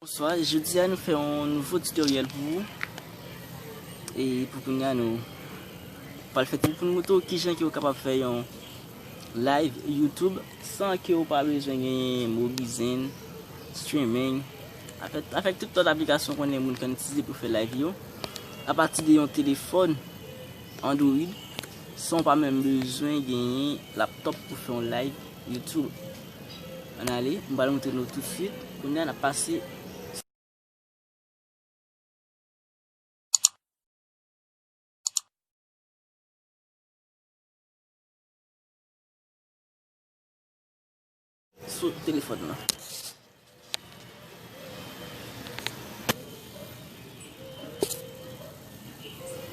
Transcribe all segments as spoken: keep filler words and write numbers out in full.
Bonswa, jodi a nou fè yon nouvo tutoriel pou ou. E pou kounye a nou pral fè pou nou montre w kijan ke ou kapab fè yon live YouTube san ke ou pa bezwen genyen Mobizen, streaming, avèk, avèk tout lòt aplikasyon konnen moun konn itilize pou fè live yo. Apati de yon telefòn Android, san w pa menm bezwen genyen laptop pou fè yon live YouTube. Ann ale, m pral montre nou toutswit. Kounye a n ap pase sou telefòn nan.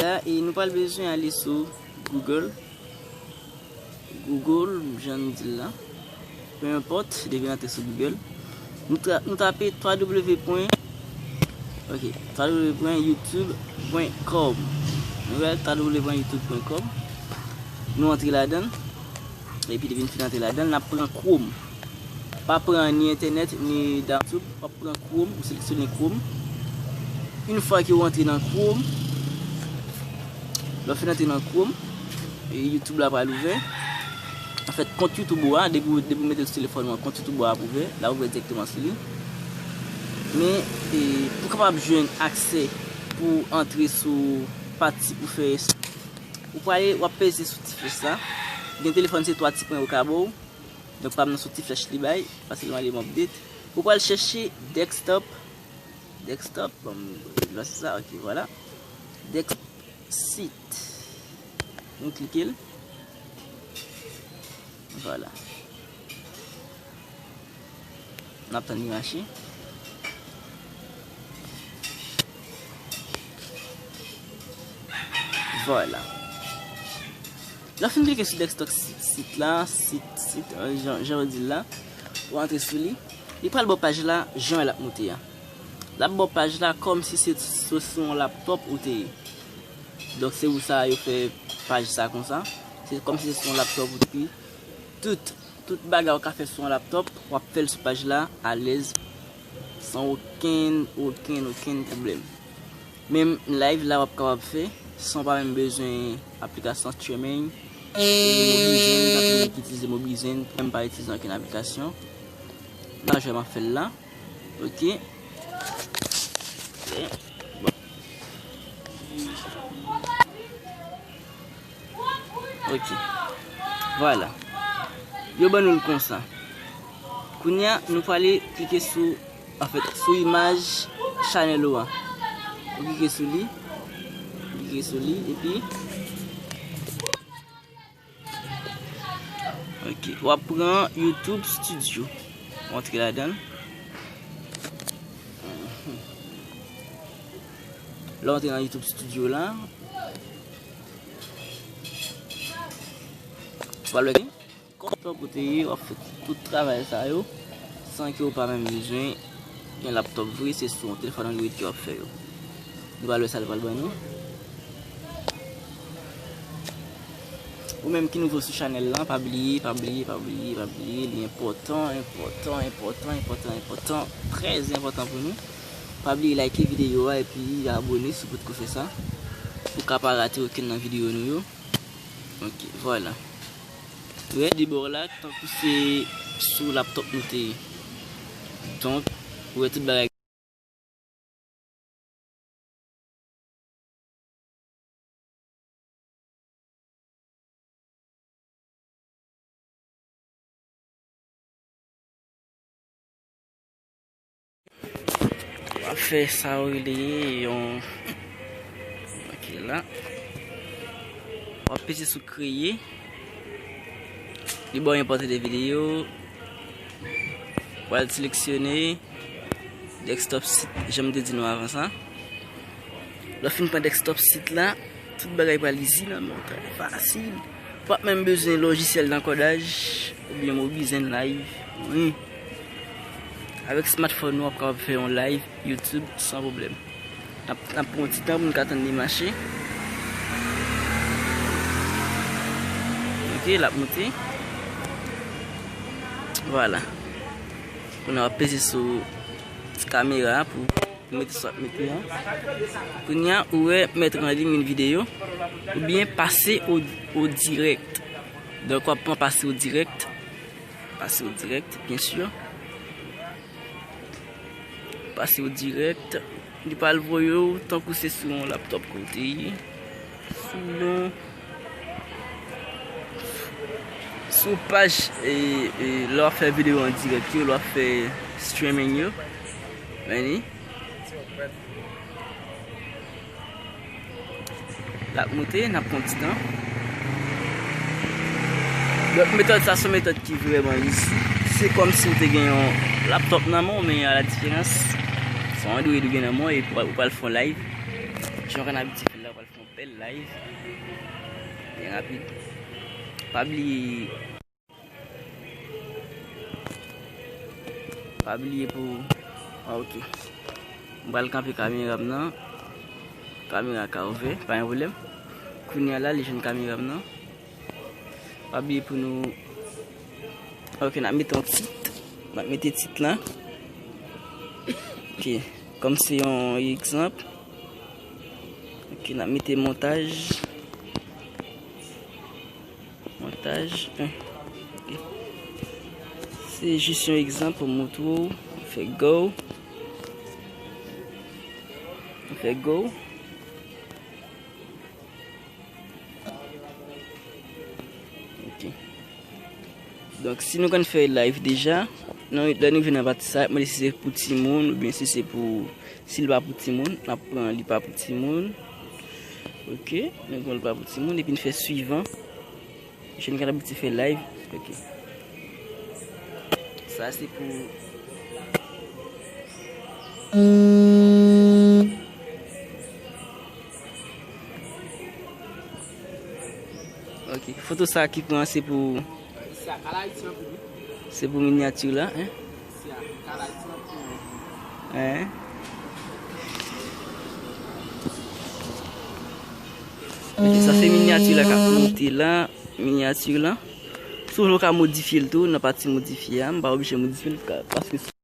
La, e nou pral bezwen ale sou Google. Google, jan nou di l la. Peu importe, depi n antre sou Google. Nou tra-, nou tape www pwen, ok, www pwen youtube pwen com. Nou wè www pwen youtube pwen com. Nou antre ladan l. Epi depi n fin antre ladan l, n ap pran Chrome. Pa pran ni entènèt, ni YouTube. W ap pran Chrome, ou seleksyone Chrome. Yon fwa ke w antre nan Chrome, lè w fin antre nan Chrome, e YouTube la pral ouvè. Anfèt, kont YouTube ou a, depi, depi w mete l sou telefòn ou an, kont YouTube ou a ap ouvè. L ap ouvè dirèkteman sou li. Men, e, pou w kapab jwenn aksè pou w antre sou pati pou fè, ou prale, w ap peze sou ti flèch la. Gen telefòn, se twa ti pwen yo ka ba w. Donk, pa m nan sou ti flèch li bay, paske l mande m update. Ou pral chèche desktop. Desktop, bon, la se sa, ok, vwala. Desktop site. Nou klike l. Vwala. N ap tann li mache. Vwala. Lè w fin klike sou desktop si-, sit la, sit, sit, euh, jan, jan yo di l la, ou antre sou li, li pral ba w paj la, jan l ap moute a. L ap ba w paj la kòmsi se, se sou yon laptop ou te ye. Donk, se pou sa yo fè paj sa konsa. Se kòmsi se sou yon laptop ou te ye. Tout, tout bagay ou ka fè sou yon laptop, w ap fè l sou paj la, alèz, san okenn, okenn, okenn pwoblèm. Menm live la w ap kapab fè san w pa menm bezwen aplikasyon streaming. Mobizen, pa gen moun ki itilize Mobizen, mwen menm pa itilize okenn aplikasyon. La, jwe m ap fè l la. Ok. Bon. Ok. Vwala. Yo ban nou l konsa. Kounye a, nou prale klike sou, anfèt, sou imaj chanèl ou a. Ou klike sou li. Ou klike sou li, epi, ok, w ap pran YouTube Studio. Ou antre ladan l. Lè w antre nan YouTube Studio la, w pral wè ke kòm w te ye, w ap fè tout travay sa yo san ke w pa menm bezwen gen laptop vre, se sou yon telefòn Android ke w ap fè yo. Nou pral wè sa l pral ban nou. Ou menm ki nouvo sou chanèl lan, pa bliye, pa bliye, pa bliye, pa bliye, li enpòtan, enpòtan, enpòtan, enpòtan, enpòtan, trè enpòtan pou nou. Pa bliye like videyo a epi abone si w potko fè sa, pou w ka pa rate okenn nan videyo nou yo. Ok, vwala. Ou wè de bò la, tankou se sou laptop nou te ye. Donk, ou wè tout bagay. W ap fè sa yo rele yon, ok, la. W ap peze sou kreye. Li ba w enpòte de videyo. W al seleksyone desktop sit, jan m te di nou avan sa. Lè w fin pran desktop sit la, tout bagay pral izi nan men w, trè fasil. Ou p ap menm bezwen lojisyèl dankòdaj oubyen Mobizen Live. Wi. Avèk smartphone ou, w ap kapab fè yon live YouTube san pwoblèm. N ap, n ap pran yon ti tan pou n ka tann li mache. Ok, l ap moute. Vwala. Kounye a w ap peze sou Ti kamera pou, pou mete sa w ap mete an. Kounye a, ou wè, mèt an liy yon videyo, oubyen pase o, o dirèk. Donk, w ap pran pase o dirèk. Pase o dirèk, byen si. Pase o dirèk. Li pral voye w tankou se sou yon laptòp ke w te ye. Sou yon, sou paj, e, e, lè w ap fè videyo an dirèk yo, lè w ap fè streaming yo. Men li. L ap moute, n ap pran ti tan. Donk, metòd sa se yon metòd ki vrèman izi. Se kòmsi w te gen yon laptòp nan men w, men a la diferans, se yon Android ou gen nan men w, epi w pral fè yon live. Jan w konn abitye fè l la, w pral fè yon bèl live. Byen rapid. Pa bliye Pa bliye pou, ah, ok. M pral kanpe kamera m nan. Kamera ka ouvè, pa gen pwoblèm. Kounye a la, li jwenn kamera m nan. Pa bliye pou nou, ok, n ap mete yon tit. N ap mete tit lan. Ok, kòm se yon egzanp. Ok, n ap mete montaj. Montaj, en. Ok. Se jis yon egzanp pou montre w. Fè go. Fè go. Ok. Donk, si nou konn fè live deja, nou, lè nou vin nan pati sa, mwen si se pou timoun, oubyen si se pou, si l pa pou timoun, n ap pran li pa pou timoun. Ok, nou pran li pa pou timoun, epi n fè swivan. Jèn k ap abitye fè live. Ok. Sa se pou, ok, foto sa ki pran se pou, se pou minyati la, en? Hein? Ok, sa se minyati la k ap monte la. Minyati la. Si w vle, w ka modifye l tou nan pati modifye a. M pa oblije modifye l, ka, paske